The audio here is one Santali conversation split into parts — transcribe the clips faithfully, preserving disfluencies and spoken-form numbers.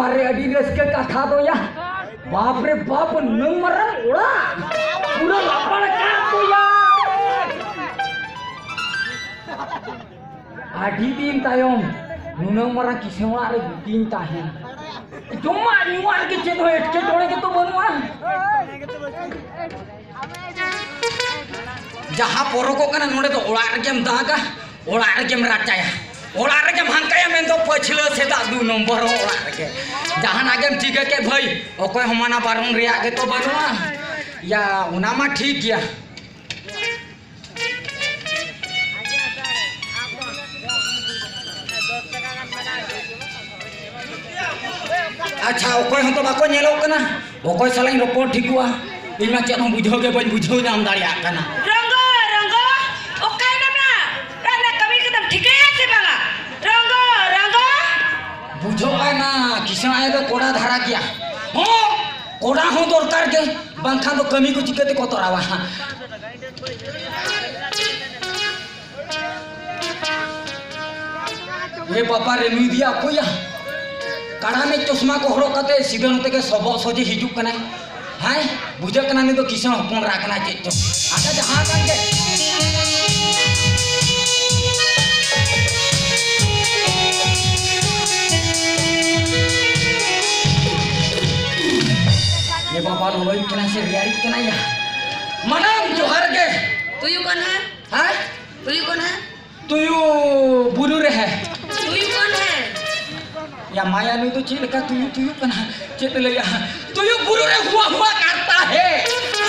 ᱟᱨᱮ, ᱟᱹᱰᱤ ᱨᱟᱹᱥᱠᱟᱹ ᱠᱟᱛᱷᱟ ᱫᱚ ᱭᱟ᱾ ᱵᱟᱯ ᱨᱮ ᱵᱟᱯ, ᱱᱩᱱᱟᱹᱝ ᱢᱟᱨᱟᱝ ᱚᱲᱟᱜ ᱯᱩᱨᱟᱹ ᱞᱟᱯᱟᱲ ᱠᱟᱜ ᱫᱚ ᱭᱟ᱾ ᱟᱹᱰᱤ ᱫᱤᱱ ᱛᱟᱭᱚᱢ ᱱᱩᱱᱟᱹᱝ ᱢᱟᱨᱟᱝ ᱠᱤᱥᱟᱹᱬ ᱚᱲᱟᱜ ᱨᱮ ᱜᱩᱛᱤᱧ ᱛᱟᱦᱮᱱ᱾ ᱡᱚᱢᱟᱜ ᱧᱩᱣᱟᱜ ᱨᱮᱜᱮ ᱪᱮᱫ ᱦᱚᱸ ᱮᱴᱠᱮᱴᱚᱬᱮ ᱜᱮᱛᱚ ᱵᱟᱹᱱᱩᱜᱼᱟ᱾ ᱡᱟᱦᱟᱸ ᱯᱚᱨᱚᱠᱚᱜ ᱠᱟᱱᱟ, ᱱᱚᱰᱮ ᱫᱚ ᱚᱲᱟᱜ ᱨᱮᱜᱮᱢ ᱫᱟᱜᱟ, ᱚᱲᱟᱜ ᱨᱮᱜᱮᱢ ᱨᱟᱪᱟᱭᱟ, ᱚᱲᱟᱜ ᱨᱮᱜᱮᱢ ᱦᱟᱱᱠᱟᱭᱟ, ᱢᱮᱱᱫᱚ ᱯᱟᱹᱪᱷᱞᱟᱹ ᱥᱮᱫᱟᱜ ᱫᱩ ᱱᱚᱢᱵᱚᱨ ᱦᱚᱸ ᱚᱲᱟᱜ ᱨᱮᱜᱮ᱾ ᱡᱟᱦᱟᱱᱟᱜ ᱜᱮᱢ ᱪᱤᱠᱟᱹ ᱠᱮᱫ ᱵᱷᱟᱹᱭ, ᱚᱠᱚᱭ ᱦᱚᱸ ᱢᱟᱱᱟ ᱵᱟᱨᱚᱱ ᱨᱮᱭᱟᱜ ᱜᱮᱛᱚ ᱵᱟᱹᱱᱩᱜᱼᱟ᱾ ᱭᱟ, ᱚᱱᱟ ᱢᱟ ᱴᱷᱤᱠ ᱜᱮᱭᱟ᱾ ᱟᱪᱪᱷᱟ, ᱚᱠᱚᱭ ᱦᱚᱸᱛᱚ ᱵᱟᱠᱚ ᱧᱮᱞᱚᱜ ᱠᱟᱱᱟ, ᱚᱠᱚᱭ ᱥᱟᱞᱟᱜ ᱤᱧ ᱨᱚᱯᱚᱲ ᱴᱷᱤᱠᱚᱜᱼᱟ? ᱤᱧ ᱢᱟ ᱪᱮᱫ ᱦᱚᱸ ᱵᱩᱡᱷᱟᱹᱣ ᱜᱮ ᱵᱟᱹᱧ ᱵᱩᱡᱷᱟᱹᱣ ᱧᱟᱢ ᱫᱟᱲᱮᱭᱟᱜ ᱠᱟᱱᱟ᱾ ᱨᱚᱝᱜᱚ, ᱨᱚᱝᱜᱚ, ᱚᱠᱟᱭ ᱱᱟᱢ ᱭᱟ? ᱚᱲᱟᱜ ᱨᱮᱱᱟᱜ ᱠᱟᱹᱢᱤ ᱠᱚᱫᱚᱢ ᱴᱷᱤᱠᱟᱹᱭᱟ ᱥᱮ ᱵᱟᱝᱟ? ᱨᱚᱝᱜᱚ, ᱨᱚᱝᱜᱚ᱾ ᱵᱩᱡᱷᱟᱹᱣ ᱠᱟᱱᱟ, ᱠᱤᱥᱟᱹᱬ ᱟᱭᱳ ᱫᱚ ᱠᱚᱲᱟ ᱫᱷᱟᱨᱟ ᱜᱮᱭᱟ᱾ ᱦᱚᱸ, ᱠᱚᱲᱟ ᱦᱚᱸ ᱫᱚᱨᱠᱟᱨ ᱜᱮ, ᱵᱟᱝᱠᱷᱟᱱ ᱫᱚ ᱠᱟᱹᱢᱤ ᱠᱚ ᱪᱤᱠᱟᱹ ᱛᱮᱠᱚ ᱛᱚᱨᱟᱣᱟ? ᱮ ᱵᱟᱵᱟ ᱨᱮ, ᱱᱩᱭ ᱫᱚᱭᱟ ᱚᱠᱚᱭᱟ? ᱠᱟᱲᱟ ᱢᱮᱫ ᱪᱚᱥᱢᱟ ᱠᱚ ᱦᱚᱨᱚᱜ ᱠᱟᱛᱮ ᱥᱤᱫᱷᱟᱹ ᱱᱚᱛᱮ ᱜᱮ ᱥᱚᱵᱚᱜ ᱥᱚᱡᱷᱮ ᱦᱤᱡᱩᱜ ᱠᱟᱱᱟᱭ᱾ ᱦᱮᱸ, ᱵᱩᱡᱷᱟᱹᱜ ᱠᱟᱱᱟ ᱱᱩᱭ ᱫᱚ ᱠᱤᱥᱟᱹᱬ ᱦᱚᱯᱚᱱ ᱨᱟ ᱠᱟᱱᱟᱭ ᱪᱮᱫ ᱪᱚ᱾ ᱟᱪᱪᱷᱟ, ᱡᱟᱦᱟᱸ ᱠᱟᱱ ᱜᱮ᱾ ᱮ ᱵᱟᱵᱟ, ᱞᱚᱞᱚᱭ ᱠᱟᱱᱟᱭ ᱥᱮ ᱨᱮᱭᱟᱲᱤᱜ ᱠᱟᱱᱟᱭ ᱭᱟ? ᱢᱟᱰᱟᱢ, ᱡᱚᱦᱟᱨ ᱜᱮ᱾ ᱛᱩᱭᱩ ᱠᱟᱱᱟ᱾ ᱦᱮᱸ? ᱛᱩᱭᱩ ᱠᱟᱱᱟ᱾ ᱛᱩᱭᱩ ᱵᱩᱨᱩ ᱨᱮ ᱦᱮ᱾ ᱛᱩᱭᱩ ᱠᱚᱱ ᱦᱮ? ᱭᱟ ᱢᱟᱭᱟ, ᱱᱩᱭ ᱫᱚ ᱪᱮᱫ ᱞᱮᱠᱟ ᱛᱩᱭᱩ ᱛᱩᱭᱩ ᱠᱟᱱᱟ? ᱪᱮᱫ ᱮ ᱞᱟᱹᱭᱟ? ᱛᱩᱭᱩ ᱵᱩᱨᱩ ᱨᱮ ᱦᱩᱣᱟ ᱦᱩᱣᱟ ᱠᱟᱨᱛᱟ ᱦᱮ᱾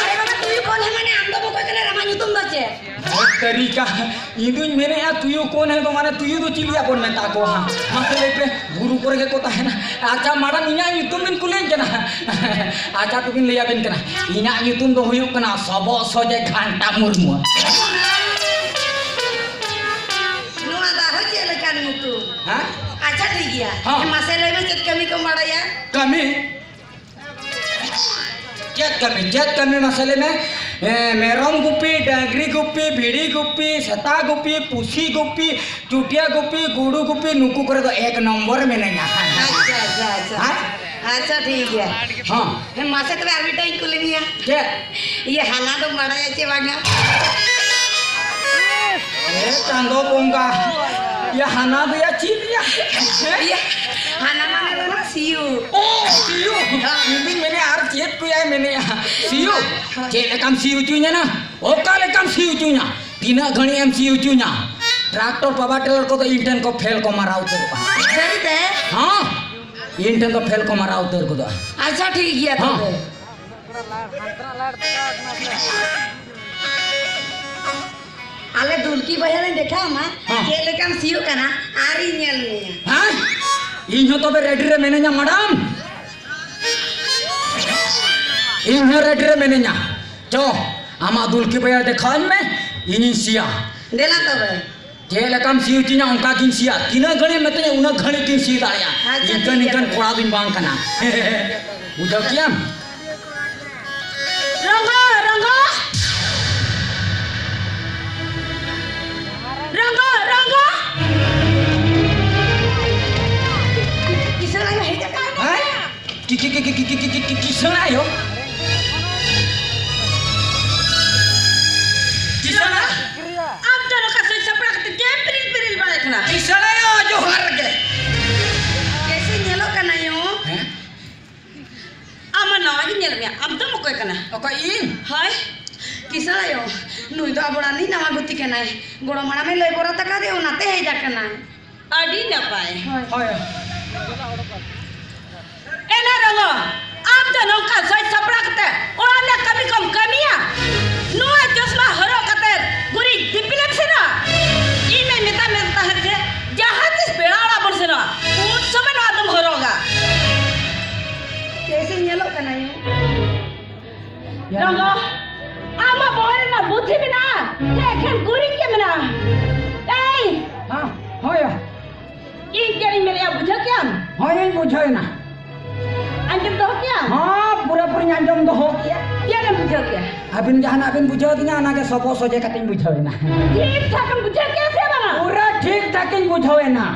ᱟᱨᱮ ᱵᱟᱵᱟ, ᱛᱩᱭᱩ ᱠᱚᱱ ᱦᱮ ᱢᱟᱱᱮ ᱟᱢ ᱫᱚ ᱚᱠᱚᱭ ᱠᱟᱱᱟ? ᱟᱢᱟᱜ ᱧᱩᱛᱩᱢ ᱫᱚ ᱪᱮᱫ? ᱛᱟᱹᱨᱤᱠᱟ, ᱤᱧ ᱫᱩᱧ ᱢᱮᱱᱮᱫᱼᱟ, ᱛᱩᱭᱩ ᱠᱚᱱ ᱦᱮ ᱫᱚ ᱢᱟᱱᱮ ᱛᱩᱭᱩ ᱫᱚ ᱪᱤᱞᱤᱭᱟᱜ ᱵᱚᱱ ᱢᱮᱛᱟ ᱠᱚᱣᱟ ᱦᱟᱸᱜ? ᱢᱟᱥᱮ ᱞᱟᱹᱭ ᱯᱮ, ᱵᱩᱨᱩ ᱠᱚᱨᱮ ᱜᱮᱠᱚ ᱛᱟᱦᱮᱱᱟ᱾ ᱟᱪᱪᱷᱟ ᱢᱟᱰᱟᱢ, ᱤᱧᱟᱹᱜ ᱧᱩᱛᱩᱢ ᱵᱤᱱ ᱠᱩᱞᱤᱧ ᱠᱟᱱᱟ? ᱟᱪᱪᱷᱟ, ᱛᱚᱵᱮᱧ ᱞᱟᱹᱭᱟᱵᱤᱱ ᱠᱟᱱᱟ, ᱤᱧᱟᱹᱜ ᱧᱩᱛᱩᱢ ᱫᱚ ᱦᱩᱭᱩᱜ ᱠᱟᱱᱟ ᱥᱚᱵᱚᱜ ᱥᱚᱡᱮ ᱜᱷᱟᱱᱴᱟ ᱢᱩᱨᱢᱩ᱾ ᱱᱚᱣᱟ ᱫᱚ ᱟᱨᱦᱚᱸ ᱪᱮᱫ ᱞᱮᱠᱟᱱ ᱧᱩᱛᱩᱢ? ᱦᱮᱸ? ᱟᱪᱪᱷᱟ, ᱴᱷᱤᱠ ᱜᱮᱭᱟ᱾ ᱦᱚᱸ᱾ ᱢᱟᱥᱮ ᱞᱟᱹᱭ ᱢᱮ, ᱪᱮᱫ ᱠᱟᱹᱢᱤ ᱠᱚᱢ ᱵᱟᱲᱟᱭᱟ? ᱠᱟᱹᱢᱤ? ᱪᱮᱫ ᱠᱟᱹᱢᱤ? ᱪᱮᱫ ᱠᱟᱹᱢᱤ ᱢᱟᱥᱮ ᱞᱟᱹᱭ ᱢᱮ? ᱦᱮᱸ, ᱢᱮᱨᱚᱢ ᱜᱩᱯᱤ, ᱰᱟᱝᱨᱤ ᱜᱩᱯᱤ, ᱵᱷᱤᱲᱤ ᱜᱩᱯᱤ, ᱥᱮᱛᱟ ᱜᱩᱯᱤ, ᱯᱩᱥᱤ ᱜᱩᱯᱤ, ᱪᱩᱴᱤᱭᱟ ᱜᱩᱯᱤ, ᱜᱩᱰᱩ ᱜᱩᱯᱤ, ᱱᱩᱠᱩ ᱠᱚᱨᱮ ᱫᱚ ᱮᱠ ᱱᱚᱢᱵᱚᱨ ᱢᱤᱱᱟᱹᱧᱟ᱾ ᱟᱪᱪᱷᱟ, ᱟᱪᱪᱷᱟ, ᱟᱪᱪᱷᱟ᱾ ᱦᱮᱸ? ᱟᱪᱪᱷᱟ, ᱴᱷᱤᱠ ᱜᱮᱭᱟ᱾ ᱦᱚᱸ᱾ ᱦᱮᱸ, ᱢᱟᱥᱮ ᱛᱚᱵᱮ ᱟᱨ ᱢᱤᱫᱴᱟᱝ ᱤᱧ ᱠᱩᱞᱤ ᱢᱮᱭᱟ᱾ ᱪᱮᱫ? ᱤᱭᱟᱹ, ᱦᱟᱱᱟ ᱫᱚᱢ ᱵᱟᱲᱟᱭᱟ ᱪᱮ ᱵᱟᱝᱟ? ᱮ ᱪᱟᱸᱫᱚ ᱵᱚᱸᱜᱟ, ᱭᱟ ᱦᱟᱱᱟ ᱫᱚ ᱭᱟ ᱪᱮᱫ ᱭᱟ? ᱤᱭᱟᱹ, ᱦᱟᱱᱟ ᱢᱟᱱᱮ ᱫᱚ ᱱᱟ ᱥᱤᱭᱩ᱾ ᱚ, ᱥᱤᱭᱩ᱾ ᱦᱮᱸ᱾ ᱤᱧ ᱫᱩᱧ ᱢᱮᱱᱮᱫᱼᱟ, ᱟᱨ ᱪᱮᱫ ᱠᱚ ᱭᱟᱭ ᱢᱮᱱᱮᱫᱼᱟ? ᱥᱤᱭᱩ? ᱦᱮᱸ᱾ ᱪᱮᱫ ᱞᱮᱠᱟᱢ ᱥᱤ ᱦᱚᱪᱚᱧᱟ ᱱᱟ? ᱚᱠᱟ ᱞᱮᱠᱟᱢ ᱥᱤ ᱦᱚᱪᱚᱧᱟ? ᱛᱤᱱᱟᱹᱜ ᱜᱷᱟᱹᱲᱤᱡ ᱮᱢ ᱥᱤ ᱦᱚᱪᱚᱧᱟ? ᱴᱨᱟᱠᱴᱚᱨ ᱯᱟᱣᱟᱨ ᱴᱤᱞᱟᱨ ᱠᱚᱫᱚ ᱤᱧ ᱴᱷᱮᱱ ᱠᱚ ᱯᱷᱮᱞ ᱠᱚ ᱢᱟᱨᱟᱣ ᱩᱛᱟᱹᱨᱚᱜᱼᱟ᱾ ᱥᱟᱹᱨᱤ ᱛᱮ? ᱦᱮᱸ, ᱤᱧ ᱴᱷᱮᱱ ᱫᱚ ᱯᱷᱮᱞ ᱠᱚ ᱢᱟᱨᱟᱣ ᱩᱛᱟᱹᱨ ᱜᱚᱫᱚᱜᱼᱟ᱾ ᱟᱪᱪᱷᱟ, ᱴᱷᱤᱠ ᱜᱮᱭᱟ ᱦᱮᱸ᱾ ᱛᱚᱵᱮ᱾ ᱟᱞᱮ ᱫᱩᱞᱠᱤ ᱵᱚᱭᱦᱟ ᱞᱮ ᱫᱮᱠᱷᱟᱣ ᱟᱢᱟ, ᱦᱮᱸ᱾ ᱪᱮᱫ ᱞᱮᱠᱟᱢ ᱥᱤᱭᱳᱜ ᱠᱟᱱᱟ, ᱟᱨᱤᱧ ᱧᱮᱞ ᱢᱮᱭᱟ᱾ ᱦᱮᱸ? ᱤᱧ ᱦᱚᱸ ᱛᱚᱵᱮ ᱨᱮᱰᱤ ᱨᱮ ᱢᱮᱱᱟᱹᱧᱟ, ᱢᱮᱰᱟᱢ᱾ ᱤᱧ ᱦᱚᱸ ᱨᱮᱰᱤ ᱨᱮ ᱢᱮᱱᱟᱹᱧᱟ᱾ ᱪᱚ, ᱟᱢᱟᱜ ᱫᱩᱞᱠᱤ ᱵᱚᱭᱦᱟ ᱫᱮᱠᱷᱟᱣ ᱟᱹᱧ ᱢᱮ, ᱤᱧᱤᱧ ᱥᱤᱭᱟ᱾ ᱫᱮᱞᱟ ᱛᱚᱵᱮ᱾ ᱪᱮᱫ ᱞᱮᱠᱟᱢ ᱥᱤ ᱦᱚᱪᱚᱧᱟ, ᱚᱱᱠᱟ ᱜᱤᱧ ᱥᱤᱭᱟ᱾ ᱛᱤᱱᱟᱹᱜ ᱜᱷᱟᱹᱲᱤᱡ ᱮᱢ ᱢᱮᱛᱟᱹᱧᱟ, ᱩᱱᱟᱹᱜ ᱜᱷᱟᱹᱲᱤᱡ ᱜᱤᱧ ᱥᱤ ᱫᱟᱲᱮᱭᱟᱜᱼᱟ᱾ ᱟᱪᱪᱷᱟ, ᱤᱱᱠᱟᱹᱱ, ᱴᱷᱤᱠ ᱜᱮᱭᱟ ᱤᱱᱠᱟᱹᱱ ᱛᱚᱵᱮ᱾ ᱠᱚᱲᱟ ᱫᱚᱧ ᱵᱟᱝ ᱠᱟᱱᱟ᱾ ᱵᱩᱡᱷᱟᱹᱣ ᱠᱮᱭᱟᱢ? ᱨᱚᱸᱜᱚ, ᱨᱚᱸᱜᱚ᱾ ᱨᱚᱸᱜᱚ, ᱨᱚᱸᱜᱚ᱾ ᱠᱤᱥᱟᱹᱬ ᱟᱭᱳ ᱦᱮᱡ ᱟᱠᱟᱱ᱾ ᱦᱮᱸ? ᱠᱤ, ᱠᱤ, ᱠᱤᱥᱟᱹᱬ ᱟᱭᱳ? ᱠᱤᱥᱟᱹᱬ ᱟᱭᱳ? ᱟᱢ ᱫᱚ ᱱᱚᱝᱠᱟ ᱥᱟᱡᱽ ᱥᱟᱯᱲᱟᱣ ᱠᱟᱛᱮ ᱪᱮᱫ ᱯᱤᱨᱤᱞ ᱯᱤᱨᱤᱞ ᱵᱟᱲᱟᱭ ᱠᱟᱱᱟ? ᱠᱤᱥᱟᱹᱬ ᱟᱭᱳ, ᱡᱚᱦᱟᱨ ᱜᱮ᱾ ᱠᱮᱥᱮ ᱧᱮᱞᱚᱜ ᱠᱟᱱᱟ ᱭᱳ? ᱦᱮᱸ? ᱟᱢ ᱢᱟ ᱱᱟᱣᱟ ᱜᱤᱧ ᱧᱮᱞ ᱢᱮᱭᱟ, ᱟᱢ ᱫᱚᱢ ᱚᱠᱚᱭ ᱠᱟᱱᱟ? ᱚᱠᱚᱭ, ᱤᱧ? ᱦᱳᱭ, ᱠᱤᱥᱟᱹᱬ ᱟᱭᱳ, ᱱᱩᱭ ᱫᱚ ᱟᱵᱚ ᱚᱲᱟᱜ ᱨᱤᱱᱤᱡ ᱱᱟᱣᱟ ᱜᱩᱛᱤ ᱠᱟᱱᱟᱭ᱾ ᱜᱚᱲᱚᱢ ᱦᱟᱲᱟᱢᱮ ᱞᱟᱹᱭ ᱵᱚᱨᱟᱛ ᱟᱠᱟᱫᱮᱭᱟ, ᱚᱱᱟᱛᱮ ᱦᱮᱡ ᱟᱠᱟᱱᱟᱭ᱾ ᱟᱹᱰᱤ ᱱᱟᱯᱟᱭ᱾ ᱦᱳᱭ᱾ ᱦᱳᱭ᱾ ᱮᱱᱟ ᱨᱚᱸᱜᱚ, ᱟᱢ ᱫᱚ ᱱᱚᱝᱠᱟ ᱥᱟᱡᱽ ᱥᱟᱯᱲᱟᱣ ᱠᱟᱛᱮ ᱚᱲᱟᱜ ᱨᱮᱱᱟᱜ ᱠᱟᱹᱢᱤ ᱠᱚᱢ ᱠᱟᱹᱢᱤᱭᱟ? ᱱᱚᱣᱟ ᱪᱚᱥᱢᱟ ᱦᱚᱨᱚᱜ ᱠᱟᱛᱮ ᱜᱩᱨᱤᱡ ᱫᱤᱯᱤᱞᱮᱢ ᱥᱮᱱᱚᱜᱼᱟ? ᱤᱧ ᱢᱟᱧ ᱢᱮᱛᱟᱫ ᱢᱮ ᱛᱟᱦᱮᱸᱫ ᱡᱮ ᱡᱟᱦᱟᱸ ᱛᱤᱥ ᱯᱮᱲᱟ ᱚᱲᱟᱜ ᱵᱚᱱ ᱥᱮᱱᱚᱜᱼᱟ, ᱩᱱ ᱥᱚᱢᱚᱭ ᱱᱚᱣᱟ ᱫᱚᱢ ᱦᱚᱨᱚᱜᱟ᱾ ᱪᱮᱫ ᱥᱮ ᱧᱮᱞᱚᱜ ᱠᱟᱱᱟ ᱭᱳ? ᱨᱚᱸᱜᱚ, ᱟᱢᱟᱜ ᱵᱚᱦᱚᱜ ᱨᱮᱱᱟᱜ ᱵᱩᱫᱷᱤ ᱢᱮᱱᱟᱜᱼᱟ ᱥᱮ ᱮᱠᱷᱮᱱ ᱜᱩᱨᱤᱡ ᱜᱮ ᱢᱮᱱᱟᱜᱼᱟ? ᱮᱭ! ᱦᱮᱸ, ᱦᱳᱭ᱾ ᱤᱧ ᱪᱮᱫ ᱤᱧ ᱢᱮᱱᱮᱫᱼᱟ, ᱵᱩᱡᱷᱟᱹᱣ ᱠᱮᱜᱼᱟᱢ? ᱦᱳᱭ, ᱤᱧ ᱵᱩᱡᱷᱟᱹᱣ ᱮᱱᱟ᱾ ᱟᱸᱡᱚᱢ ᱫᱚᱦᱚ ᱠᱮᱜᱼᱟᱢ? ᱦᱚᱸ, ᱯᱩᱨᱟᱹ, ᱯᱩᱨᱟᱹ᱾ ᱟᱸᱡᱚᱢ ᱫᱚᱦᱚ ᱠᱮᱭᱟ᱾ ᱪᱮᱫ ᱮᱢ ᱵᱩᱡᱷᱟᱹᱣ ᱠᱮᱭᱟ? ᱟᱹᱵᱤᱱ ᱡᱟᱦᱟᱱᱟᱜ ᱵᱤᱱ ᱵᱩᱡᱷᱟᱹᱣ ᱫᱤᱧᱟ, ᱚᱱᱟᱜᱮ ᱥᱚᱵᱚᱜ ᱥᱚᱡᱷᱮ ᱠᱟᱛᱮᱧ ᱵᱩᱡᱷᱟᱹᱣ ᱮᱱᱟ᱾ ᱴᱷᱤᱠ ᱴᱷᱟᱠ ᱮᱢ ᱵᱩᱡᱷᱟᱹᱣ ᱠᱮᱭᱟ ᱥᱮ ᱵᱟᱝᱟ? ᱯᱩᱨᱟᱹ ᱴᱷᱤᱠ ᱴᱷᱟᱠ ᱤᱧ ᱵᱩᱡᱷᱟᱹᱣ ᱮᱱᱟ᱾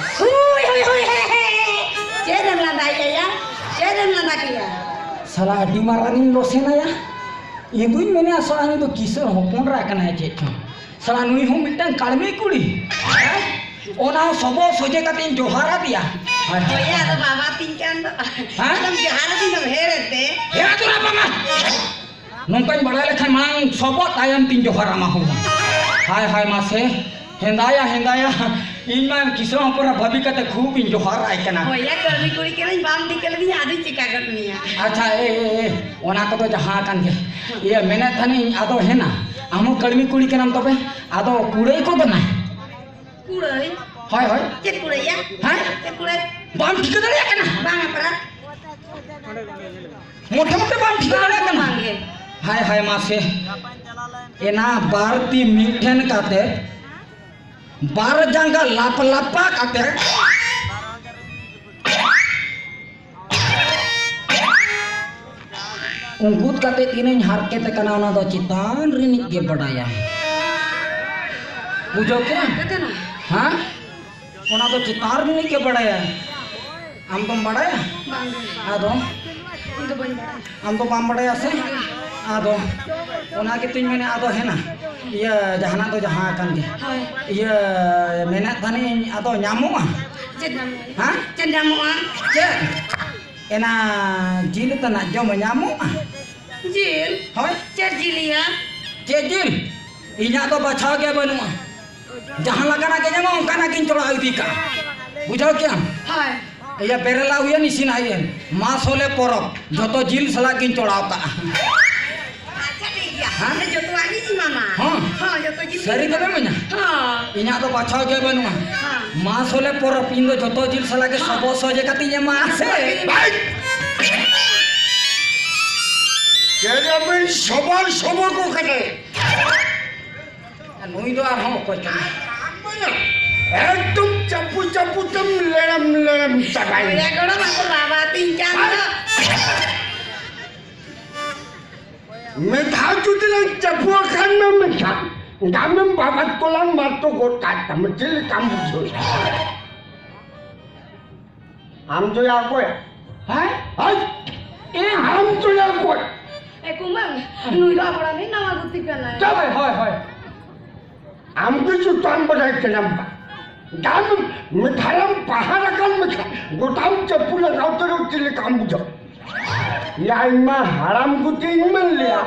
ᱦᱩᱭ, ᱦᱩᱭ, ᱦᱩᱭ, ᱦᱮ, ᱦᱮ, ᱦᱮ᱾ ᱪᱮᱫ ᱮᱢ ᱞᱟᱸᱫᱟᱭᱮᱫᱼᱟ ᱭᱟ? ᱪᱮᱫ ᱮᱢ ᱞᱟᱸᱫᱟ ᱠᱮᱫᱼᱟ? ᱥᱟᱞᱟ, ᱟᱹᱰᱤ ᱢᱟᱨᱟᱝ ᱤᱧ ᱞᱚᱥ ᱮᱱᱟ ᱭᱟ᱾ ᱤᱧ ᱫᱩᱧ ᱢᱮᱱᱮᱫᱼᱟ, ᱥᱟᱞᱟ, ᱱᱩᱭ ᱫᱚ ᱠᱤᱥᱟᱹᱬ ᱦᱚᱯᱚᱱ ᱮᱨᱟ ᱠᱟᱱᱟᱭ ᱪᱮᱫ ᱪᱚᱝ᱾ ᱥᱟᱞᱟ, ᱱᱩᱭ ᱦᱚᱸ ᱢᱤᱫᱴᱟᱝ ᱠᱟᱹᱲᱢᱤ ᱠᱩᱲᱤ᱾ ᱦᱮᱸ? ᱚᱱᱟ ᱦᱚᱸ ᱥᱚᱵᱚᱜ ᱥᱚᱡᱷᱮ ᱠᱟᱛᱮᱧ ᱡᱚᱦᱟᱨ ᱟᱫᱮᱭᱟ᱾ ᱦᱟᱭ, ᱦᱟᱭ᱾ ᱦᱳᱭ, ᱟᱫᱚ ᱵᱟᱵᱟ ᱛᱤᱧ ᱠᱟᱱ ᱫᱚ᱾ ᱦᱮᱸ? ᱟᱫᱚᱢ ᱡᱚᱦᱟᱨ ᱟᱹᱫᱤᱧ ᱫᱚᱢ ᱦᱮᱲ ᱮᱱᱛᱮ᱾ ᱦᱮᱲ ᱫᱚ ᱱᱟᱜ ᱵᱟᱝᱟ᱾ ᱱᱚᱝᱠᱟᱧ ᱵᱟᱲᱟᱭ ᱞᱮᱠᱷᱟᱱ ᱢᱟᱲᱟᱝ ᱥᱚᱵᱚᱜ, ᱛᱟᱭᱚᱢ ᱛᱤᱧ ᱡᱚᱦᱟᱨ ᱟᱢᱟ ᱦᱚᱸ᱾ ᱦᱟᱭ, ᱦᱟᱭ, ᱢᱟᱥᱮ᱾ ᱦᱮᱸᱫᱟᱭᱟ, ᱦᱮᱸᱫᱟᱭᱟ᱾ ᱤᱧ ᱢᱟ ᱠᱤᱥᱟᱹᱬ ᱦᱚᱯᱚᱱ ᱮᱨᱟ ᱵᱷᱟᱹᱵᱤ ᱠᱟᱛᱮ ᱠᱷᱩᱵ ᱤᱧ ᱡᱚᱦᱟᱨ ᱟᱭ ᱠᱟᱱᱟ᱾ ᱦᱳᱭ ᱭᱟ, ᱠᱟᱹᱲᱢᱤ ᱠᱩᱲᱤ ᱠᱟᱹᱱᱟᱹᱧ, ᱵᱟᱢ ᱴᱷᱤᱠᱟᱹ ᱞᱤᱫᱤᱧᱟ, ᱟᱫᱚᱧ ᱪᱤᱠᱟ ᱜᱚᱫ ᱢᱮᱭᱟ᱾ ᱟᱪᱪᱷᱟ, ᱮ, ᱮ, ᱮ, ᱚᱱᱟ ᱠᱚᱫᱚ ᱡᱟᱦᱟᱸ ᱟᱠᱟᱱ ᱜᱮ᱾ ᱤᱭᱟᱹ, ᱢᱮᱱᱮᱫ ᱛᱟᱦᱮᱱᱤᱧ, ᱟᱫᱚ ᱦᱮᱱᱟ, ᱟᱢ ᱦᱚᱸ ᱠᱟᱹᱲᱢᱤ ᱠᱩᱲᱤ ᱠᱟᱱᱟᱢ ᱛᱚᱵᱮ? ᱟᱫᱚ ᱠᱩᱲᱟᱹᱭ ᱠᱚᱫᱚ ᱱᱟ? ᱠᱩᱲᱟᱹᱭ? ᱦᱳᱭ, ᱦᱳᱭ᱾ ᱪᱮᱫ ᱠᱩᱲᱟᱹᱭ ᱭᱟ? ᱦᱮᱸ? ᱪᱮᱫ ᱠᱩᱲᱟᱹᱭ? ᱵᱟᱢ ᱴᱷᱤᱠᱟᱹ ᱫᱟᱲᱮᱭᱟᱜ ᱠᱟᱱᱟ? ᱵᱟᱝᱟ ᱯᱟᱨᱟ᱾ ᱢᱚᱴᱷᱮ ᱢᱚᱴᱷᱮ ᱵᱟᱢ ᱴᱷᱤᱠᱟᱹ ᱫᱟᱲᱮᱭᱟᱜ ᱠᱟᱱᱟ? ᱵᱟᱝᱜᱮ᱾ ᱦᱟᱭ, ᱦᱟᱭ, ᱢᱟᱥᱮ᱾ ᱮᱱᱟ ᱵᱟᱨ ᱛᱤ ᱢᱤᱫ ᱴᱷᱮᱱ ᱠᱟᱛᱮ, ᱵᱟᱨ ᱡᱟᱸᱜᱟ ᱞᱟᱯ ᱞᱟᱯᱟ ᱠᱟᱛᱮ, ᱩᱸᱜᱩᱫ ᱠᱟᱛᱮ ᱛᱤᱱᱟᱹᱧ ᱦᱟᱨᱠᱮᱛ ᱟᱠᱟᱱᱟ, ᱚᱱᱟ ᱫᱚ ᱪᱮᱛᱟᱱ ᱨᱤᱱᱤᱡ ᱜᱮ ᱵᱟᱰᱟᱭᱟ᱾ ᱵᱩᱡᱷᱟᱹᱣ ᱠᱮᱫᱟᱢ? ᱦᱮᱸ? ᱚᱱᱟ ᱫᱚ ᱪᱮᱛᱟᱱ ᱨᱤᱱᱤᱡ ᱜᱮ ᱵᱟᱰᱟᱭᱟ᱾ ᱟᱢ ᱫᱚᱢ ᱵᱟᱰᱟᱭᱟ? ᱵᱟᱝ ᱜᱮ᱾ ᱟᱫᱚ? ᱤᱧ ᱫᱚ ᱵᱟᱹᱧ ᱵᱟᱰᱟᱭᱟ᱾ ᱟᱢ ᱫᱚ ᱵᱟᱢ ᱵᱟᱰᱟᱭᱟ ᱥᱮ? ᱟᱫᱚ ᱚᱱᱟ ᱜᱮᱛᱚᱧ ᱢᱮᱱᱮᱫ, ᱟᱫᱚ ᱦᱮᱱᱟ? ᱤᱭᱟᱹ, ᱡᱟᱦᱟᱱᱟᱜ ᱫᱚ ᱡᱟᱦᱟᱸ ᱟᱠᱟᱱ ᱜᱮ᱾ ᱦᱳᱭ᱾ ᱤᱭᱟᱹ, ᱢᱮᱱᱮᱫ ᱛᱟᱦᱮᱱᱤᱧ, ᱟᱫᱚ ᱧᱟᱢᱚᱜᱼᱟ? ᱪᱮᱫ ᱧᱟᱢᱚᱜᱼᱟ? ᱦᱮᱸ? ᱪᱮᱫ ᱧᱟᱢᱚᱜᱼᱟ? ᱪᱮᱫ? ᱮᱱᱟ ᱡᱤᱞ ᱛᱟᱱᱟᱜ ᱡᱚᱢ ᱧᱟᱢᱚᱜᱼᱟ? ᱡᱤᱞ? ᱦᱳᱭ᱾ ᱪᱮᱫ ᱡᱤᱞ ᱭᱟ? ᱪᱮᱫ ᱡᱤᱞ? ᱤᱧᱟᱹᱜ ᱫᱚ ᱵᱟᱪᱷᱟᱣ ᱜᱮ ᱵᱟᱹᱱᱩᱜᱼᱟ᱾ ᱡᱟᱦᱟᱸ ᱞᱮᱠᱟᱱᱟᱜ ᱜᱮ ᱧᱟᱢᱚᱜᱼᱟ, ᱚᱱᱠᱟᱱᱟᱜ ᱜᱤᱧ ᱪᱚᱲᱟᱣ ᱤᱫᱤ ᱠᱟᱜᱼᱟ᱾ ᱵᱩᱡᱷᱟᱹᱣ ᱠᱮᱜᱼᱟᱢ? ᱦᱳᱭ᱾ ᱤᱭᱟᱹ, ᱵᱮᱨᱮᱞᱟᱜ ᱦᱩᱭᱮᱱ, ᱤᱥᱤᱱᱟᱜ ᱦᱩᱭᱮᱱ, ᱢᱟ ᱥᱚᱞᱮ ᱯᱚᱨᱚᱵᱽ, ᱡᱚᱛᱚ ᱡᱤᱞ ᱥᱟᱞᱟᱜ ᱜᱤᱧ ᱪᱚᱲᱟᱣ ᱠᱟᱜᱼᱟ᱾ ᱟᱪᱪᱷᱟ, ᱴᱷᱤᱠ ᱜᱮᱭᱟ᱾ ᱦᱮᱸ? ᱡᱚᱛᱚᱣᱟᱜ ᱜᱤᱧ ᱮᱢᱟ᱾ ᱦᱚᱸ᱾ ᱦᱚᱸ, ᱡᱚᱛᱚ ᱡᱤᱞ ᱥᱟᱹᱨᱤ ᱜᱮ ᱫᱚᱢ ᱮᱢᱟᱹᱧᱟ? ᱦᱚᱸ᱾ ᱤᱧᱟᱹᱜ ᱫᱚ ᱵᱟᱪᱷᱟᱣ ᱜᱮ ᱵᱟᱹᱱᱩᱜᱼᱟ᱾ ᱦᱚᱸ᱾ ᱢᱟ ᱥᱚᱞᱮ ᱯᱚᱨᱚᱵᱽ, ᱤᱧ ᱫᱚ ᱡᱚᱛᱚ ᱡᱤᱞ ᱥᱟᱞᱟᱜ ᱜᱮ ᱥᱚᱵᱚ ᱥᱚᱡᱮ ᱠᱟᱛᱮᱧ ᱮᱢᱟ ᱥᱮ᱾ ᱵᱟᱭ! ᱪᱮᱫ ᱮᱢ ᱥᱚᱵᱚ ᱥᱚᱵᱚ ᱠᱚ ᱠᱟᱱᱟᱭ? ᱱᱩᱭ ᱫᱚ ᱟᱨᱦᱚᱸ ᱚᱠᱚᱭ ᱠᱟᱱᱟᱭ? ᱮᱠᱫᱚᱢ ᱪᱟᱯᱩ ᱪᱟᱯᱩ ᱛᱮᱢ ᱞᱮᱲᱮᱢ ᱞᱮᱲᱮᱢ ᱪᱟᱵᱟᱭᱮᱱᱟ᱾ ᱚᱭᱟ ᱜᱚᱲᱚ ᱵᱟᱠᱚ ᱵᱟᱵᱟ ᱛᱤᱧ ᱠᱟᱱ ᱫᱚ᱾ ᱢᱤᱫ ᱫᱷᱟᱣ ᱡᱩᱫᱤ ᱞᱟᱝ ᱪᱟᱯᱩᱣᱟ ᱠᱷᱟᱱ ᱢᱟ ᱢᱮᱱᱠᱷᱟᱱ ᱰᱟᱢᱮᱢ ᱵᱟᱵᱟᱫ ᱠᱚᱞᱟᱝ ᱢᱟᱨ ᱛᱚ ᱜᱚᱫ ᱠᱟᱜ ᱛᱟᱢᱟ, ᱪᱮᱫ ᱞᱮᱠᱟᱢ ᱵᱩᱡᱷᱟᱹᱣ? ᱟᱢ ᱫᱚᱭᱟ ᱚᱠᱚᱭ? ᱦᱮᱸ? ᱦᱮᱸ? ᱤᱧ? ᱟᱢ ᱫᱚᱭᱟ ᱚᱠᱚᱭ? ᱮ ᱠᱩᱢᱟᱹᱝ, ᱱᱩᱭ ᱫᱚ ᱟᱵᱚᱲᱟ ᱨᱤᱱ ᱱᱟᱣᱟ ᱜᱩᱛᱤ ᱠᱟᱱᱟᱭ᱾ ᱪᱟᱞᱟᱭ, ᱦᱳᱭ, ᱦᱳᱭ᱾ ᱟᱢ ᱫᱚ ᱡᱚᱛᱚᱣᱟᱜ ᱮᱢ ᱵᱟᱰᱟᱭ ᱠᱟᱱᱟᱢ ᱵᱟ᱾ ᱰᱟᱢ ᱢᱤᱫ ᱫᱷᱟᱣᱮᱢ ᱯᱟᱦᱟᱨ ᱟᱠᱟᱱ ᱢᱮᱠᱷᱟᱱ ᱜᱚᱴᱟᱢ ᱪᱟᱹᱯᱩ ᱞᱟᱜᱟᱣ ᱩᱛᱟᱹᱨᱚᱜ ᱪᱮᱫ ᱞᱮᱠᱟᱢ ᱵᱩᱡᱷᱟᱹᱣ? ᱭᱟ, ᱤᱧ ᱢᱟ ᱦᱟᱲᱟᱢ ᱜᱩᱛᱤᱧ ᱢᱮᱱ ᱞᱮᱭᱟ,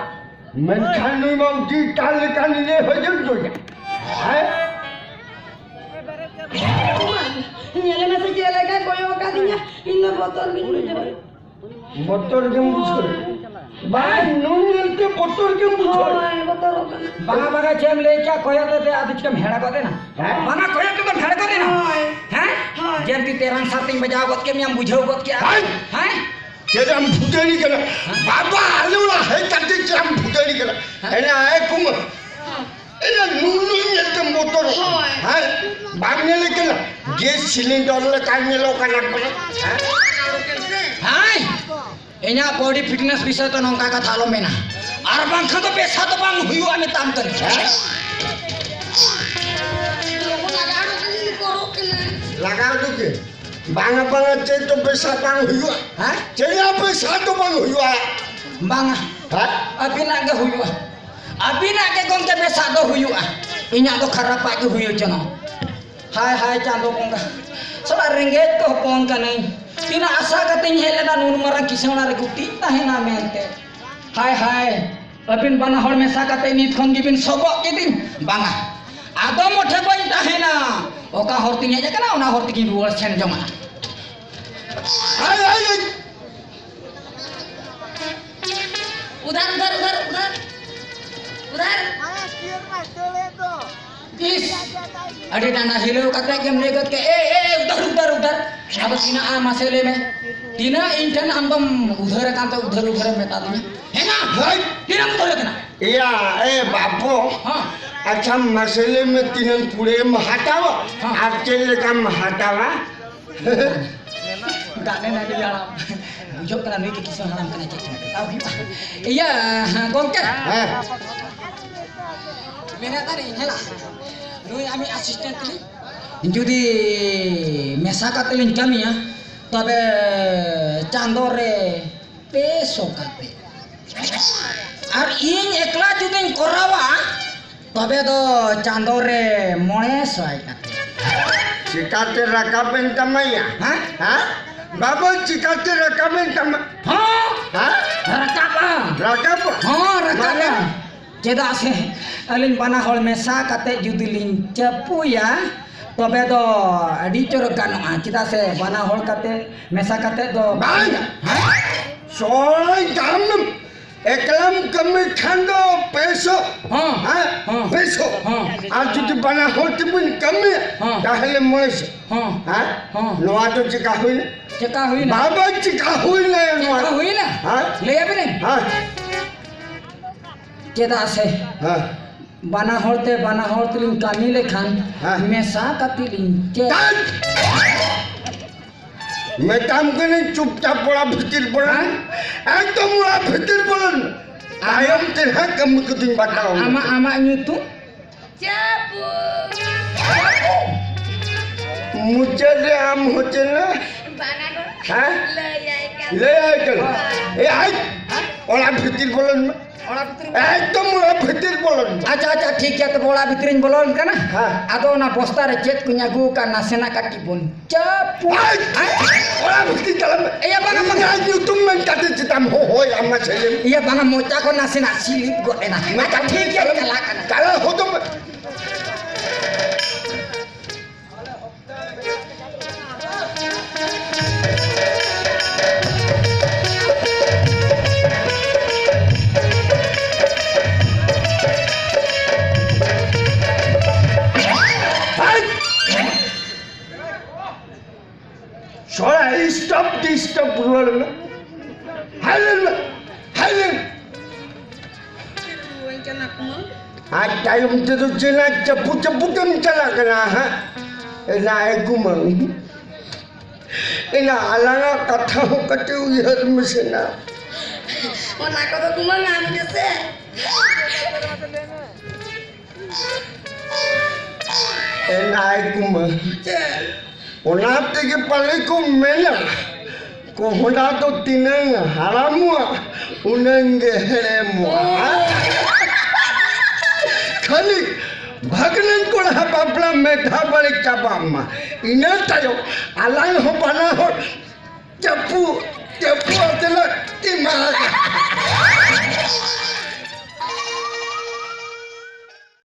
ᱢᱮᱱᱠᱷᱟᱱ ᱱᱩᱭ ᱢᱟ ᱩᱰᱤ ᱛᱟᱨ ᱞᱮᱠᱟᱱ ᱤᱭᱟᱹ ᱦᱚᱡᱚᱱ ᱫᱚᱭᱟ᱾ ᱦᱮᱸ? ᱧᱮᱞᱮ ᱢᱮᱥᱮ ᱪᱮᱫ ᱞᱮᱠᱟᱭ ᱠᱚᱭᱚᱜ ᱟᱠᱟᱫᱤᱧᱟ, ᱤᱧ ᱫᱚ ᱵᱚᱛᱚᱨ ᱜᱤᱧ ᱵᱩᱡᱷᱟᱹᱣᱟ᱾ ᱵᱚᱛᱚᱨ ᱜᱮᱢ ᱵᱩᱡᱷᱟᱹᱣ? ᱵᱟᱝ, ᱱᱩᱭ ᱧᱮᱞᱛᱮ ᱵᱚᱛᱚᱨ ᱜᱮᱢ ᱵᱩᱡᱷᱟᱹᱣ? ᱦᱳᱭ, ᱵᱚᱛᱚᱨᱚᱜ ᱠᱟᱱᱟ᱾ ᱵᱟᱝᱟ, ᱵᱟᱝᱟ, ᱪᱮᱫ ᱮᱢ ᱞᱟᱹᱭ ᱠᱮᱜᱼᱟ? ᱠᱚᱭᱚᱜ ᱛᱮ ᱟᱫᱚ ᱪᱤᱠᱟᱹᱢ ᱦᱮᱲᱟ ᱜᱚᱫ ᱮᱱᱟ? ᱦᱮᱸ? ᱵᱟᱝᱟ, ᱠᱚᱭᱚᱜ ᱛᱮᱫᱚᱢ ᱦᱮᱲᱟ ᱜᱚᱫ ᱮᱱᱟ? ᱦᱳᱭ᱾ ᱦᱮᱸ? ᱦᱳᱭ᱾ ᱡᱮᱱᱛᱤ ᱛᱮᱨᱟᱝ ᱥᱟᱨᱛᱤᱧ ᱵᱟᱡᱟᱣ ᱜᱚᱫ ᱠᱮᱫ ᱢᱮᱭᱟᱢ, ᱵᱩᱡᱷᱟᱹᱣ ᱜᱚᱫ ᱠᱮᱜᱼᱟ? ᱦᱮᱸ? ᱦᱮᱸ? ᱪᱮᱫ ᱮᱢ ᱵᱷᱩᱛᱟᱹᱲᱤ ᱠᱟᱱᱟ? ᱦᱮᱸ? ᱵᱟᱵᱟ, ᱟᱞᱮ ᱚᱲᱟᱜ ᱦᱮᱡ ᱠᱟᱛᱮ ᱪᱮᱫ ᱮᱢ ᱵᱷᱩᱛᱟᱹᱲᱤ ᱠᱟᱱᱟ? ᱦᱮᱸ? ᱮᱱᱟ, ᱮ ᱠᱩᱢᱟᱹ᱾ ᱦᱮᱸ᱾ ᱮᱭᱟ, ᱱᱩᱱᱩ ᱧᱮᱞᱛᱮᱢ ᱵᱚᱛᱚᱨᱚᱜ ᱠᱟᱱᱟ? ᱦᱳᱭ᱾ ᱦᱮᱸ? ᱵᱟᱢ ᱧᱮᱞᱮ ᱠᱟᱱᱟ? ᱜᱮᱥ ᱥᱤᱞᱤᱱᱰᱟᱨ ᱞᱮᱠᱟ ᱧᱮᱞᱚᱜ ᱠᱟᱱᱟ ᱠᱚ᱾ ᱦᱮᱸ? ᱦᱮᱸ? ᱤᱧᱟᱹᱜ body fitness ᱵᱤᱥᱚᱭ ᱛᱮ ᱱᱚᱝᱠᱟ ᱠᱟᱛᱷᱟ ᱟᱞᱚᱢ ᱢᱮᱱᱟ, ᱟᱨ ᱵᱟᱝᱠᱷᱟᱱ ᱫᱚ ᱵᱮᱥᱟ ᱫᱚ ᱵᱟᱝ ᱦᱩᱭᱩᱜᱼᱟ ᱢᱮᱛᱟᱢ ᱠᱟᱹᱱᱟᱹᱧ᱾ ᱦᱮᱸ? ᱞᱟᱜᱟᱣ ᱫᱚ ᱪᱮᱫ? ᱵᱟᱝᱟ, ᱵᱟᱝᱟ, ᱪᱮᱫ ᱫᱚ ᱵᱮᱥᱟ ᱵᱟᱝ ᱦᱩᱭᱩᱜᱼᱟ? ᱦᱮᱸ? ᱪᱮᱫ ᱵᱮᱥᱟ ᱫᱚ ᱵᱟᱝ ᱦᱩᱭᱩᱜᱼᱟ? ᱵᱟᱝᱟ᱾ ᱦᱮᱸ? ᱟᱹᱵᱤᱱᱟᱜ ᱜᱮ ᱦᱩᱭᱩᱜᱼᱟ᱾ ᱟᱹᱵᱤᱱᱟᱜ ᱜᱮ ᱜᱚᱢᱠᱮ ᱵᱮᱥᱟᱜ ᱫᱚ ᱦᱩᱭᱩᱜᱼᱟ, ᱤᱧᱟᱹᱜ ᱫᱚ ᱠᱷᱟᱨᱟᱯᱟᱜ ᱜᱮ ᱦᱩᱭᱩᱜ ᱪᱚᱱᱚ᱾ ᱦᱟᱭ ᱦᱟᱭ ᱪᱟᱸᱫᱚ ᱵᱚᱸᱜᱟ, ᱥᱟᱞᱟ ᱨᱮᱸᱜᱮᱡ ᱠᱚ ᱦᱚᱯᱚᱱ ᱠᱟᱹᱱᱟᱹᱧ, ᱛᱤᱱᱟᱹᱜ ᱟᱥᱟ ᱠᱟᱛᱮᱧ ᱦᱮᱡ ᱞᱮᱱᱟ ᱱᱩᱱ ᱢᱟᱨᱟᱝ ᱠᱤᱥᱟᱹᱬ ᱚᱲᱟᱜ ᱨᱮ ᱜᱩᱛᱤᱧ ᱛᱟᱦᱮᱱᱟ ᱢᱮᱱᱛᱮ᱾ ᱦᱟᱭ ᱦᱟᱭ, ᱟᱹᱵᱤᱱ ᱵᱟᱱᱟ ᱦᱚᱲ ᱢᱮᱥᱟ ᱠᱟᱛᱮ ᱱᱤᱛ ᱠᱷᱚᱱ ᱜᱮᱵᱤᱱ ᱥᱚᱵᱚᱜ ᱠᱤᱫᱤᱧ᱾ ᱵᱟᱝᱟ, ᱟᱫᱚ ᱢᱚᱴᱷᱮ ᱵᱟᱹᱧ ᱛᱟᱦᱮᱱᱟ᱾ ᱚᱠᱟ ᱦᱚᱨ ᱛᱤᱧ ᱦᱮᱡ ᱟᱠᱟᱱᱟ, ᱚᱱᱟ ᱦᱚᱨ ᱛᱮᱜᱤᱧ ᱨᱩᱣᱟᱹᱲ ᱥᱮᱱ ᱡᱚᱝᱟ᱾ ᱦᱟᱭ ᱦᱟᱭ ᱦᱟᱭ᱾ ᱩᱫᱷᱟᱨ, ᱩᱫᱷᱟᱨ, ᱩᱫᱷᱟᱨ, ᱩᱫᱷᱟᱨ, ᱩᱫᱷᱟᱨ᱾ ᱟᱹᱰᱤ ᱰᱟᱸᱰᱟ ᱦᱤᱞᱟᱹᱣ ᱠᱟᱛᱮ ᱜᱮᱢ ᱞᱟᱹᱭ ᱜᱚᱫ ᱠᱮᱫ, "ᱮ, ᱮ, ᱩᱫᱷᱟᱹᱨ, ᱩᱫᱷᱟᱹᱨ, ᱩᱫᱷᱟᱹᱨ᱾ ᱟᱫᱚ ᱛᱤᱱᱟᱹᱜ ᱟᱢ ᱢᱟᱥᱮ ᱞᱟᱹᱭ ᱢᱮ, ᱛᱤᱱᱟᱹᱜ ᱤᱧ ᱴᱷᱮᱱ ᱟᱢ ᱫᱚᱢ ᱩᱫᱷᱟᱹᱨ ᱟᱠᱟᱱ ᱛᱮ ᱩᱫᱷᱟᱹᱨ, ᱩᱫᱷᱟᱹᱨ ᱮᱢ ᱢᱮᱛᱟ ᱫᱤᱧᱟ? ᱦᱮᱸ ᱱᱟ? ᱦᱳᱭ᱾ ᱛᱤᱱᱟᱹᱜ ᱮᱢ ᱩᱫᱷᱟᱹᱨ ᱟᱠᱟᱱᱟ?" ᱮᱭᱟ, ᱮ ᱵᱟᱯᱩ᱾ ᱦᱚᱸ᱾ ᱟᱪᱪᱷᱟ, ᱢᱟᱥᱮ ᱞᱟᱹᱭ ᱢᱮ, ᱛᱤᱱᱟᱹᱜ ᱠᱩᱲᱟᱹᱭᱮᱢ ᱦᱟᱛᱟᱣᱟ? ᱦᱚᱸ᱾ ᱟᱨ ᱪᱮᱫ ᱞᱮᱠᱟᱢ ᱦᱟᱛᱟᱣᱟ? ᱫᱟᱜ ᱞᱮ ᱱᱟᱹᱰᱤ ᱦᱟᱲᱟᱢ᱾ ᱵᱩᱡᱷᱟᱹᱜ ᱠᱟᱱᱟ ᱱᱩᱭ ᱜᱮ ᱠᱤᱥᱟᱹᱬ ᱦᱟᱲᱟᱢ ᱠᱟᱱᱟᱭ, ᱪᱮᱫ ᱪᱚᱝ ᱢᱮᱛᱟᱣ ᱦᱩᱭᱩᱜᱼᱟ᱾ ᱤᱭᱟᱹ, ᱦᱮᱸ, ᱜᱚᱢᱠᱮ᱾ ᱦᱮᱸ᱾ ᱢᱮᱱᱮᱫ ᱛᱟᱦᱮᱱᱤᱧ, ᱦᱮᱞᱟ, ᱱᱩᱭ ᱟᱢᱤᱡ assistant ᱛᱟᱹᱞᱤᱧ ᱡᱩᱫᱤ ᱢᱮᱥᱟ ᱠᱟᱛᱮ ᱞᱤᱧ ᱠᱟᱹᱢᱤᱭᱟ, ᱛᱚᱵᱮ ᱪᱟᱸᱫᱚ ᱨᱮ ᱯᱮ ᱥᱚ ᱠᱟᱛᱮ᱾ ᱟᱨ ᱤᱧ ᱮᱠᱞᱟ ᱡᱩᱫᱤᱧ ᱠᱚᱨᱟᱣᱟ, ᱛᱚᱵᱮ ᱫᱚ ᱪᱟᱸᱫᱚ ᱨᱮ ᱢᱚᱬᱮ ᱥᱟᱭ ᱠᱟᱛᱮ᱾ ᱪᱤᱠᱟᱛᱮ ᱨᱟᱠᱟᱵ ᱮᱱ ᱛᱟᱢᱟ ᱭᱟ? ᱦᱮᱸ? ᱦᱮᱸ? ᱵᱟᱵᱟ, ᱪᱤᱠᱟᱛᱮ ᱨᱟᱠᱟᱵ ᱮᱱ ᱛᱟᱢᱟ? ᱦᱚᱸ! ᱦᱮᱸ? ᱨᱟᱠᱟᱵᱼᱟ᱾ ᱨᱟᱠᱟᱵ? ᱦᱚᱸ, ᱨᱟᱠᱟᱵᱼᱟ᱾ ᱢᱟᱱᱮ? ᱪᱮᱫᱟᱜ ᱥᱮ ᱟᱹᱞᱤᱧ ᱵᱟᱱᱟ ᱦᱚᱲ ᱢᱮᱥᱟ ᱠᱟᱛᱮ ᱡᱩᱫᱤ ᱞᱤᱧ ᱪᱟᱯᱩᱭᱟ, ᱛᱚᱵᱮ ᱫᱚ ᱟᱹᱰᱤ ᱪᱚᱨᱚᱠ ᱜᱟᱱᱚᱜᱼᱟ᱾ ᱪᱮᱫᱟᱜ ᱥᱮ ᱵᱟᱱᱟ ᱦᱚᱲ ᱠᱟᱛᱮ, ᱢᱮᱥᱟ ᱠᱟᱛᱮ ᱫᱚ ᱵᱟᱝ᱾ ᱦᱮᱸ? ᱥᱚᱭ ᱜᱟᱱ᱾ ᱮᱠᱞᱟᱢ ᱠᱟᱹᱢᱤ ᱠᱷᱟᱱ ᱫᱚ ᱯᱮ ᱥᱚ᱾ ᱦᱚᱸ, ᱦᱮᱸ? ᱦᱚᱸ᱾ ᱯᱮ ᱥᱚ᱾ ᱦᱚᱸ᱾ ᱟᱨ ᱡᱩᱫᱤ ᱵᱟᱱᱟ ᱦᱚᱲ ᱛᱮᱵᱚᱱ ᱠᱟᱹᱢᱤᱭᱟ, ᱦᱚᱸ᱾ ᱛᱟᱦᱞᱮ ᱢᱚᱬᱮ ᱥᱚ᱾ ᱦᱚᱸ᱾ ᱦᱮᱸ? ᱦᱚᱸ᱾ ᱱᱚᱣᱟ ᱫᱚ ᱪᱮᱠᱟ ᱦᱩᱭᱱᱟ? ᱪᱮᱠᱟ ᱦᱩᱭᱱᱟ? ᱵᱟᱵᱟ, ᱪᱮᱠᱟ ᱦᱩᱭᱱᱟ ᱱᱚᱣᱟ? ᱪᱮᱠᱟ ᱦᱩᱭᱱᱟ? ᱦᱮᱸ? ᱞᱟᱹᱭ ᱟᱵᱤᱱᱟᱹᱧ᱾ ᱦᱮᱸ᱾ ᱪᱮᱫᱟᱜ ᱥᱮ ᱦᱮᱸ᱾ ᱵᱟᱱᱟ ᱦᱚᱲ ᱛᱮ, ᱵᱟᱱᱟ ᱦᱚᱲ ᱛᱮᱞᱤᱧ ᱠᱟᱹᱢᱤ ᱞᱮᱠᱷᱟᱱ ᱦᱮᱸ᱾ ᱢᱮᱥᱟ ᱠᱟᱛᱮ ᱞᱤᱧ ᱪᱮᱫ᱾ ᱢᱮᱛᱟᱢ ᱠᱟᱹᱱᱟᱹᱧ, ᱪᱩᱯᱪᱟᱯ ᱚᱲᱟᱜ ᱵᱷᱤᱛᱤᱨ ᱵᱚᱞᱚᱱ᱾ ᱦᱮᱸ? ᱮᱠᱫᱚᱢ ᱚᱲᱟᱜ ᱵᱷᱤᱛᱤᱨ ᱵᱚᱞᱚᱱ᱾ ᱛᱟᱭᱚᱢ ᱛᱮ ᱦᱟᱸᱜ ᱠᱟᱹᱢᱤ ᱠᱚᱫᱚᱧ ᱵᱟᱛᱟᱣ ᱟᱢᱟ᱾ ᱟᱢᱟᱜ, ᱟᱢᱟᱜ ᱧᱩᱛᱩᱢ? ᱪᱟᱯᱩ᱾ ᱢᱩᱪᱟᱹᱫ ᱨᱮ ᱟᱢ ᱦᱚᱪᱮ ᱱᱟ? ᱵᱟᱱᱟ ᱦᱚᱲ᱾ ᱦᱮᱸ? ᱞᱟᱹᱭᱟᱭ ᱠᱟᱱᱟ᱾ ᱞᱟᱹᱭᱟᱭ ᱠᱟᱱᱟ᱾ ᱦᱳᱭ᱾ ᱮ, ᱟᱭ, ᱚᱲᱟᱜ ᱵᱷᱤᱛᱤᱨ ᱵᱚᱞᱚᱱ ᱢᱮ᱾ ᱚᱲᱟᱜ ᱵᱷᱤᱛᱤᱨ ᱨᱮ? ᱮᱠᱫᱚᱢ ᱚᱲᱟᱜ ᱵᱷᱤᱛᱤᱨ ᱵᱚᱞᱚᱱ ᱢᱮ᱾ ᱟᱪᱪᱷᱟ, ᱟᱪᱪᱷᱟ, ᱴᱷᱤᱠ ᱜᱮᱭᱟ, ᱛᱚᱵᱮ ᱚᱲᱟᱜ ᱵᱷᱤᱛᱤᱨ ᱨᱤᱧ ᱵᱚᱞᱚᱱ ᱠᱟᱱᱟ᱾ ᱦᱮᱸ᱾ ᱟᱫᱚ ᱚᱱᱟ ᱵᱚᱥᱛᱟ ᱨᱮ ᱪᱮᱫ ᱠᱚᱧ ᱟᱹᱜᱩ ᱟᱠᱟᱫ, ᱱᱟᱥᱮᱱᱟᱜ ᱠᱟᱹᱴᱤᱡ ᱵᱚᱱ ᱪᱟᱯᱩ᱾ ᱟᱭ! ᱚᱲᱟᱜ ᱵᱷᱤᱛᱤᱨ ᱪᱟᱞᱟᱜ ᱢᱮ᱾ ᱮᱭᱟ, ᱵᱟᱝᱟ, ᱵᱟᱝᱟ᱾ ᱤᱧᱟᱜ ᱧᱩᱛᱩᱢ ᱢᱮᱱ ᱠᱟᱛᱮ ᱪᱮᱫᱟᱢ ᱦᱚᱦᱚᱭᱟ ᱢᱟᱥᱮ ᱞᱟᱹᱭ ᱢᱮ? ᱮᱭᱟ, ᱵᱟᱝᱟ, ᱢᱚᱪᱟ ᱠᱚ ᱱᱟᱥᱮᱱᱟᱜ ᱥᱤᱞᱤᱯ ᱜᱚᱫ ᱮᱱᱟ᱾ ᱢᱮᱛᱟᱢ ᱟᱪᱪᱷᱟ, ᱴᱷᱤᱠ ᱜᱮᱭᱟ, ᱠᱟᱱᱟ᱾ ᱪᱟᱞᱟᱜ ᱠᱟᱱᱟ᱾ ᱪᱟᱞᱟᱜ ᱦᱚᱫᱚ ᱢᱮ᱾ ᱛᱷᱚᱲᱟ ᱥᱴᱚᱯ ᱰᱤᱥᱴᱟᱨᱵ ᱨᱩᱣᱟᱹᱲ ᱢᱮ᱾ ᱦᱟᱭ ᱞᱮᱱ ᱢᱮ, ᱦᱟᱭ ᱞᱮᱱ᱾ ᱨᱩᱣᱟᱹᱧ ᱠᱟᱱᱟ ᱠᱩᱢᱟᱹᱝ᱾ ᱟᱨ ᱛᱟᱭᱚᱢ ᱛᱮᱫᱚ ᱪᱮᱫ ᱪᱟᱯᱩ ᱪᱟᱯᱩ ᱛᱮᱢ ᱪᱟᱞᱟᱜ ᱠᱟᱱᱟ ᱦᱟᱸᱜ? ᱮᱱᱟ ᱮ ᱠᱩᱢᱟᱹᱝ, ᱮᱱᱟ ᱟᱞᱟᱝᱟᱜ ᱠᱟᱛᱷᱟ ᱦᱚᱸ ᱠᱟᱹᱴᱤᱡ ᱩᱭᱦᱟᱹᱨ ᱢᱮᱥᱮ ᱱᱟ᱾ ᱚᱱᱟ ᱠᱚᱫᱚ ᱠᱩᱢᱟᱹᱝ ᱟᱢ ᱜᱮᱥᱮ? ᱮᱱᱟ ᱮ ᱠᱩᱢᱟᱹᱝ᱾ ᱪᱮᱫ? ᱚᱱᱟ ᱛᱮᱜᱮ ᱯᱟᱞᱮ ᱠᱚ ᱢᱮᱱᱟ, ᱠᱚᱦᱰᱟ ᱫᱚ ᱛᱤᱱᱟᱹᱝ ᱦᱟᱲᱟᱢᱚᱜᱼᱟ, ᱩᱱᱟᱹᱝ ᱜᱮ ᱦᱮᱲᱮᱢᱚᱜᱼᱟ᱾ ᱠᱷᱟᱹᱞᱤ ᱵᱷᱟᱜᱽᱱᱟᱹᱧ ᱠᱚᱲᱟ ᱵᱟᱯᱞᱟ ᱢᱤᱫ ᱫᱷᱟᱣ ᱵᱟᱲᱮ ᱪᱟᱵᱟᱜ ᱢᱟ, ᱤᱱᱟᱹ ᱛᱟᱭᱚᱢ ᱟᱞᱟᱝ ᱦᱚᱸ ᱵᱟᱱᱟ ᱦᱚᱲ ᱪᱟᱯᱩ, ᱪᱟᱯᱩ ᱟᱛᱮ ᱞᱮ ᱮᱢᱟᱜᱼᱟ᱾